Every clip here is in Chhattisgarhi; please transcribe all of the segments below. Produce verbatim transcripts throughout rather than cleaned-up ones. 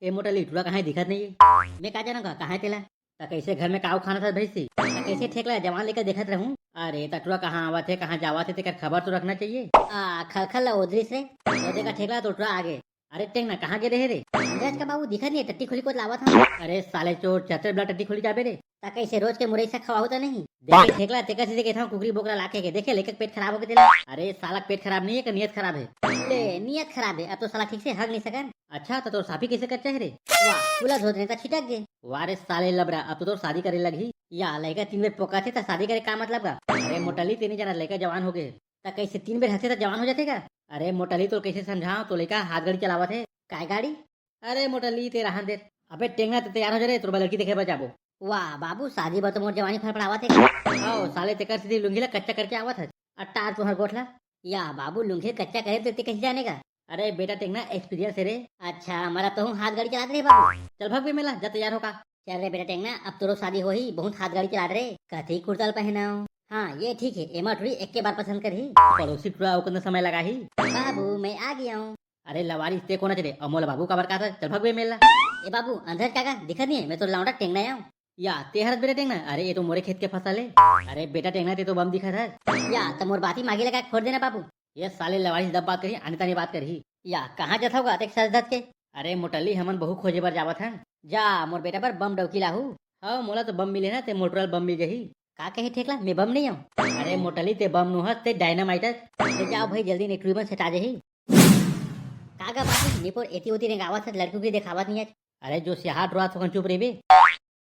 ए मोटा ली, टुरा कहाँ हे, दिखत नहीं हे। मैं का जानंव का, कहाँ हे तेला? त कैसे घर में काऊ खाना था भैंसी? त कैसे ठेकला जवान लेकर देखत रहूं? अरे त टुरा कहाँ आवत हे, कहाँ जावत हे, तेकर खबर तो रखना चाहिए। आ, खलखल ला ओदरिस रे। ओदे का ठेकला तो टुरा आगे। अरे टेंगना, कहाँ गे रहे रे? अंदर का बाबू दिखत नहीं हे, टट्टी खोली कोत लावत हंव। अरे साले चोर, चतरे बला टट्टी खोली जाबे रे। त कैसे रोज के मुरई साग खवाहू त नहीं? देखे ठेकला, तेकर सेती कहिथंव कुकरी बोकरा लाके के। देखे लइका के पेट खराब होगे तेला। अरे साला पेट खराब नहीं हे, एकर नियत खराब हे। ले, नियत खराब हे, अब तो साला ठीक से हग नहीं सकन। अच्छा, त तोर साफी कैसे करचा हे रे? वाह, कुला धोत नहीं त छिटक गे। वाह रे साले लबरा, अब तो तोर शादी करे लगही। या लइका तीन बेर पोकाथे त शादी करे का मतलब का? अरे मोटली, ते नहीं जानत, लइका जवान होगे। त कैसे तीन बेर हंसथे त जवान हो जाथे का? अरे मोटली, तोर कैसे समझांव, तोर लइका हाथ गाड़ी चलावत हे। काय गाड़ी? अरे मोटली, ते रहन दे। अबे टेंगना, ते तैयार हो जा रे, तोर बर लड़की देखे बर जाबो। वाह बाबू, शादी बर तो मोर जवानी फड़फड़ावत हे। आओ साले, तेकर सेती लुंगी ला कच्चा करके आवत हस। अट्टार तुंहर गोठ ला। या बाबू, लुंगी कच्चा करे ते, ते कैसे जाने का? अरे बेटा टेंगना, experience हे रे। अच्छा, मतलब तहूं हाथ गाड़ी चलात रहे बाबू? चल भग बे मेला, जा तैयार हो का। चल रे बेटा टेंगना, अब तोरो शादी होही, बहुत हाथ गाड़ी चलात रे। कथी कुर्ता ल पहनाओ? हाँ, ये ठीक हे, एमा टुरी एके बार पसंद करही। पड़ोसी टुरा अउ कतना समय लगाही। बाबू, मैं आ गया हूँ। अरे लवारिस, ते कोन हच रे? अउ मोला बाबू काबर कहत हस? चल भग बे मेला। ए बाबू, अंधर काका दिखत नहीं हे, मैं तो लौंडा टेंगना आऊँ। या, ते हरस बेटा टेंगना? अरे, ये तो मोरे खेत के फसल हे। अरे बेटा टेंगना, ते तो बम दिखत हस। या, त मोर बाती मागी लगा के फोड़ देना बाबू। ये साले लवारिस दब बात करही, आनी तानी बात करही। या, कहाँ जथव गा तेक सज धज के? अरे मोटली, हमन बहू खोजे बर जावत हन। जा, मोर बेटा बर बम डौकी लाहू। हव, मोला तो बम मिले ना, ते मोटरल बम मिल जही। का कहे ठेकला, मैं बम नहीं आऊँ? अरे मोटली, ते बम नो हस, ते dynamite हस। ले जाओ भाई, जल्दी नहीं टुरी मन सेटा जही। का गा बाबू, निपोर एती ओती रेंगावत हस, लड़की उकी देखावत नहीं हस। अरे जो सियाहा टुरा थोकन चुप रहिबे।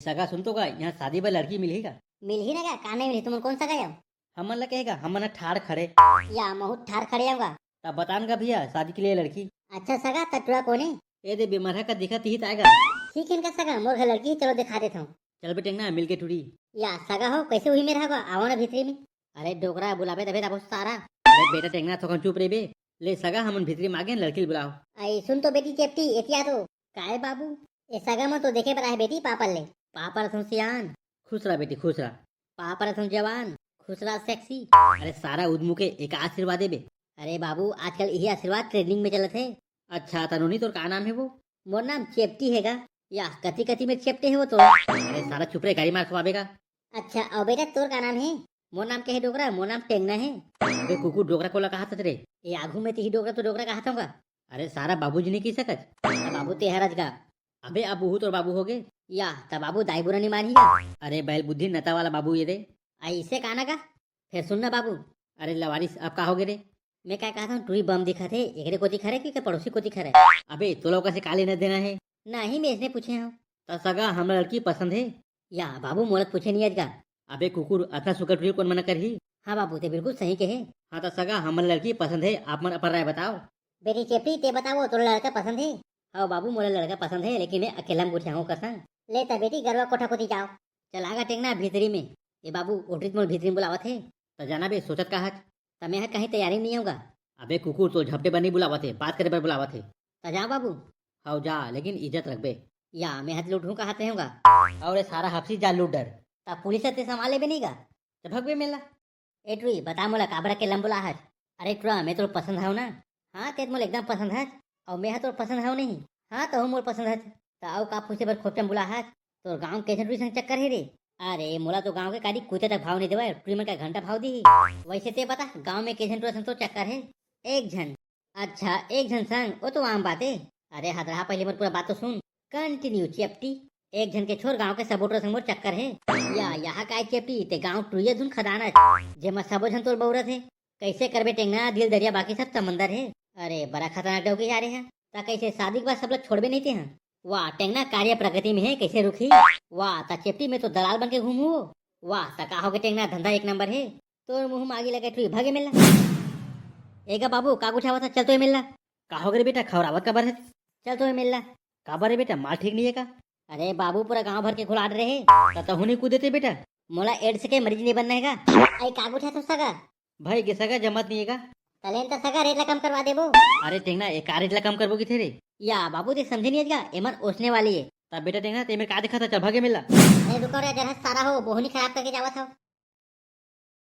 सगा सुन तो का, यहाँ शादी बर लड़की मिलही का? मिलही ना गा, का नहीं मिलही? तुमन कोन सगा आव? हमन ला कहे गा, हमन ह ठाड़ खड़े। या महूँ ठाड़ खड़े आव गा। तब बतान गा भैया, शादी के लिए लड़की। अच्छा सगा, त टुरा कोन हे? ए दे बेमरहा का दिखत ही त आय गा। ठीक हे का सगा, मोर घर लड़की हे, चलो देखा देत हंव। चल बे टेंगना, मिल के टुरी। या सगा हो, कैसे हुई मेर हा गा? आवा ना भीतरी में। अरे डोकरा, बुलाबे तभे त आबो सारा। अरे बेटा टेंगना, थोकन चुप रहिबे। ले सगा, हमन भीतरी में आगेन, लड़की ल बुलाव। आई सुन तो बेटी चेपटी, एती आ तो। काय बाबू? ए सगा मन तो देखे बर आहे बेटी, पापा ले। पापा रथन सियान। खुश रह बेटी, खुश रह। पापा रथन जवान। खुश रह sexy। अरे सारा उदमू के एक आशीर्वाद देबे। अरे बाबू, आजकल यही आशीर्वाद trending में चलत हे। अच्छा त नोनी, तोर का नाम हे वो? मोर नाम चेपटी हे गा। या कति कति में चेपटे हे वो तो। अरे सारा चुप रे, गाड़ी मार खवाबे का। अच्छा, अउ बेटा तोर का नाम हे? मोर नाम के हे डोकरा, मोर नाम टेंगना हे। अबे कुकुर, डोकरा कोला कहत हस रे? ए आघू में तिही डोकरा तो डोकरा कहत हंव गा। अरे सारा बाबूजी नहीं कह सकत? त बाबू ते हरच गा। अबे अब उहू तोर बाबू होगे। या त बाबू दाई बुरा नहीं मानही गा। अरे बैल बुद्धि नता वाला बाबू ये रे। अइसे का ना गा? फेर सुन ना बाबू। अरे लवारिस, अब का होगे रे? मैं का कहत हंव, टुरी बम दिखत हे, एकरे कोती खरे कि पड़ोसी कोती खरे? अबे तोला ओकर से का लेना देना हे? नहीं, मैं इसने पूछे हंव। त सगा, हमला लड़की पसंद हे। या बाबू, मोला त पूछे नहीं अजगा। अबे कुकुर, अतना सुग्घर टुरी कोन मना करही? हाँ बाबू, ते बिल्कुल सही कहे। हाँ त सगा, हमला लड़की पसंद हे, आप मन अपन राय बताव। बेटी चेपटी, ते बताव, तोला लड़का पसंद हे? हाँ बाबू, मोला लड़का पसंद हे, लेकिन मैं अकेला में गोठियाहूँ ओकर संग। ले त बेटी, गरवा कोठा कोती जाव। चल आगा टेंगना भीतरी में। ए बाबू, ओटरी त मोला भीतरी में बुलावत हे। त जाना बे, सोचत का हच? त मैं ह कहीं तैयारी में नहीं आऊँगा। अबे कुकुर, तो झपटे बर नहीं बुलावत हे, बात करे बर बुलावत हे। त जा बाबू। हव जा, लेकिन इज्जत रखबे। या, मैं हत लूटहूँ कहत रहूँगा। अउ रे सारा हफसी, जा लूट डर। त पुलिस ह ते संभाल लेबे नहीं गा? त भगबे मेला। ए टुरी, बता मोला काबर के लंबुला हच? अरे टुरा, मैं तोर पसंद हव ना? हाँ, ते त मोला एकदम पसंद हच। अउ मैं ह तोर पसंद हव नहीं? हाँ, तहूँ मोर पसंद हच। त अउ का पूछे बर खोपचा म बुला हच? तोर गाँव के झन टुरी संग चक्कर हे रे? अरे, मोला तो गाँव के काड़ी कुत्ते तक भाव नहीं देवय, टुरी मन का घंटा भाव दिही। वैसे ते बता, गाँव में के झन टुरा संग तोर चक्कर हे? एक झन। अच्छा, एक झन संग, वो तो आम बात हे। अरे हदरहा, पहले मोर पूरा बात तो सुन। Continue चेपटी। एक झन के छोर, गाँव के सबो टुरा संग मोर चक्कर हे। या, यहाँ काय चेपटी, ते गाँव टुरिया धुन खदान हे, जेमा सबो झन तोर बउरत हे। कैसे करबे टेंगना, दिल दरिया बाकी सब समंदर हे। अरे बड़ा खतरनाक डौकी जा रहे हे। त कैसे शादी के बाद सब लोग छोड़बे नहीं ते हैं? वाह टेंगना, कार्य प्रगति में हे, कैसे रुकही? वाह त चेपटी, मैं तो दलाल बन के घूमहूँ। वाह त का होगे टेंगना, धंधा एक नंबर हे। तोर मुँह म आगी लगे टुरी, भगे मेला। एगा बाबू, का गुठावत हस? चल तो ए मेला। का होगे रे बेटा, खौरावत काबर हस? चल तो ए मेला। काबर रे बेटा, माल ठीक नहीं हे का? अरे बाबू, पूरा गांव भर के घुलाट रहे। त तहू नहीं कूदे ते बेटा। मोला एड्स के मरीज नहीं बनना हे का? आई का गुठाथस सगा? भाई के सगा, जमत नहीं हे का? तलेन त सगा, रेट ला कम करवा देबो। अरे टेंगना, ए का रेट ला कम करबो किथे रे? या बाबू, ते समझे नहीं हे का, एमन ओसने वाली हे। त बेटा टेंगना, ते मेर का देखत हस, चल भगे मेला। अरे रुको रे, जरा सारा हो, बोहनी खराब करके जावत हव।